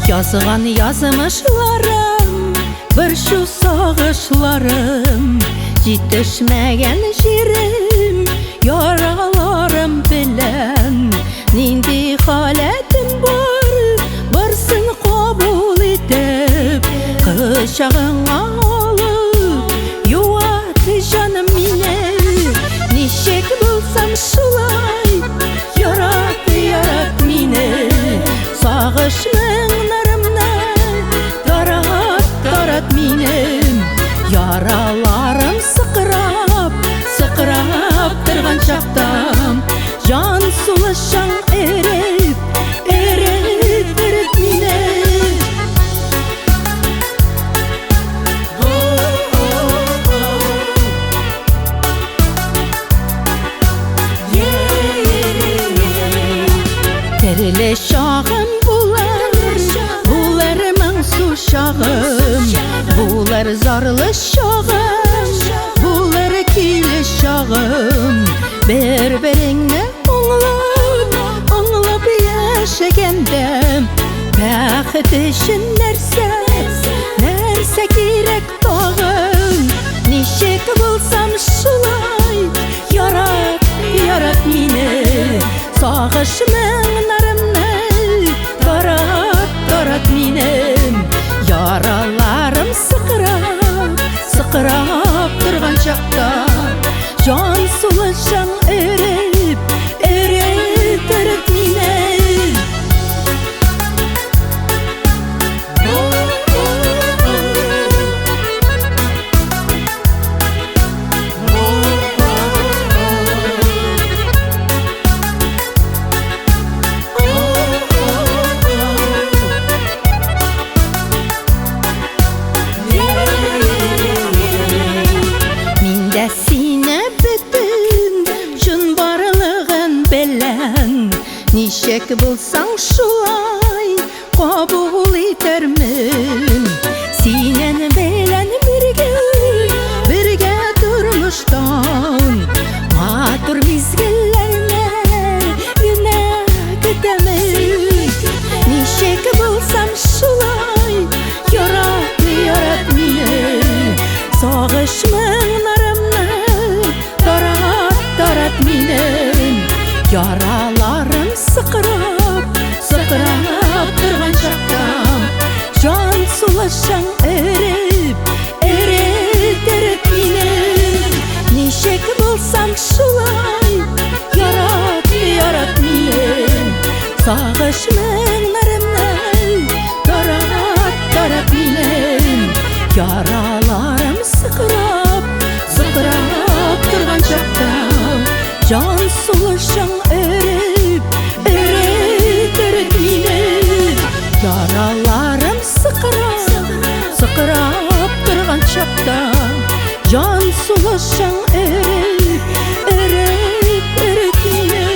Язган язмышларым, борчу сагышларым, җитешмәгән җирем, яраларым белән. Нинди халәтем бар, барсын кабул итеп, кочагыңа алып, юат җаным мине. Ничек булсам шулай, ярат, ярат мине. Сагыш моңнарымны тарат, тарат минем. Яраларым сыкрап, сыкрап торган чакта, җан сулышың эреп, эреп, эреп мине. Тереле чагым булыр, булыр моңсу чагым, булыр зарлы чагым, булыр көйле чагым. Бер-береңне аңлап, аңлап яшәгәндә, бәхет өчен нәрсә, нәрсә кирәк тагын? Ничек булсам шулай, ярат, ярат мине. Сагыш моңнарымны тарат, тарат минем. Яраларым сыкрап, сыкрап торган чакта, җан сулышың эреп, эреп, эреп мине. Мин дә сине бөтен чынбарлыгын беләм. Ничек булсаң шулай кабул итәрмен. Синең белән бергә, бергә тормыштан матур мизгелләрне генә көтәмен. Ничек булсам шулай, ярат, ярат мине. Сагыш моңнарымны тарат, тарат минем. Яраларым сыкрап, сыкрап торган чакта, җан сулышың эреп, эреп, эреп мине. Ничек булсам шулай, ярат, ярат мине. Сагыш моңнарымны тарат, тарат минем. Яраларым сыкрап, сыкрап торган чакта, җан сулышың эреп, эреп, эреп мине. Яраларым сыкрап, сыкрап торган чакта, җан сулышың эреп, эреп, эреп мине.